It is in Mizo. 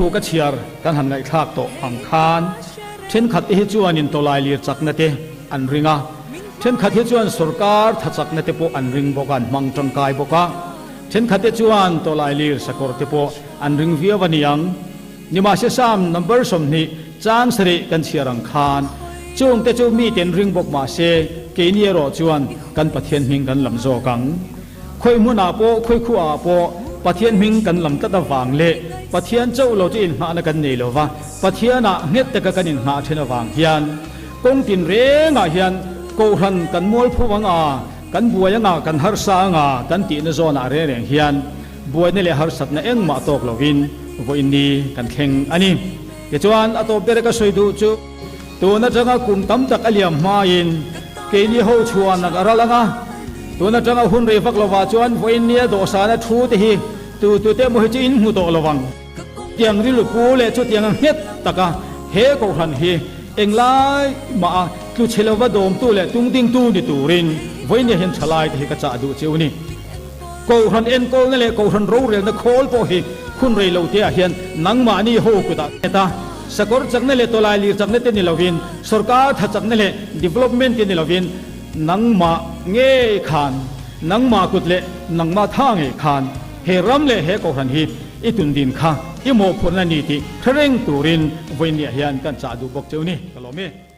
Thu ka chhiar kan han ngaihthlak tawh ang khan thenkhat te hi chuanin tawlai lir chakna te an ring a, thenkhat hi chuan sorkar tha chakna te pawh an ring bawk a, an hmang tangkai bawk a, thenkhat te chuan tawlai lir sakawr te pawh an ring viau a ni ang. Nimahse Psalm number 20 chang sarih kan chhiar ang khan chung te chu mite an ring bawk mahse keini erawh chuan kan Pathian hming kan lam zawk ang. Khawi hmunah pawh, khawi khuaah pawh Pathian hming kan lam tlat avang leh Pathian chauh lo chu inhnahna kan nei lo va, Pathianah nghet taka kan inhnah then avang hian kawng tin rengah hian Kohhran kan mualpho ang a, kan buai ang a, kan harsa ang a kan tihna zawnah reng reng hian buaina leh harsatna engmah tawk lovin vawiin ni kan thleng a ni. Tichuan, a tawp bera ka sawi duh chu tun atanga kum tam tak a liam hmain keini ho chhuan a ral ang a, tun atanga hun rei vak lovah chuan vawiin nia dawhsana thu te hi tu tute emaw hi chu in hmu tawh lovang. Tiang rilru pu leh chutiang a nghet taka he kohhran hi englai mah a tlu chhe lova dawmtu leh tungdingtu ni turin vawiin nia hian thalai te hi ka chah duh cheu ni. Kohhran enkawlna leh kohhran rorelna khawl pawh hi hun rei lo teah hian nangmahni ho kutah nghet a, sakawr chakna leh tawlai lir chakna te ni lovin, sorkar tha chakna leh development te ni lovin nangmah ngei khan, nangmah kut leh nangmah tha ngei khan he ram leh he kohhran hi i tundin kha i mawhphurhna ni tih hre reng turin vawiinniah hian kan chah duh bawk cheu ni ka lawm e.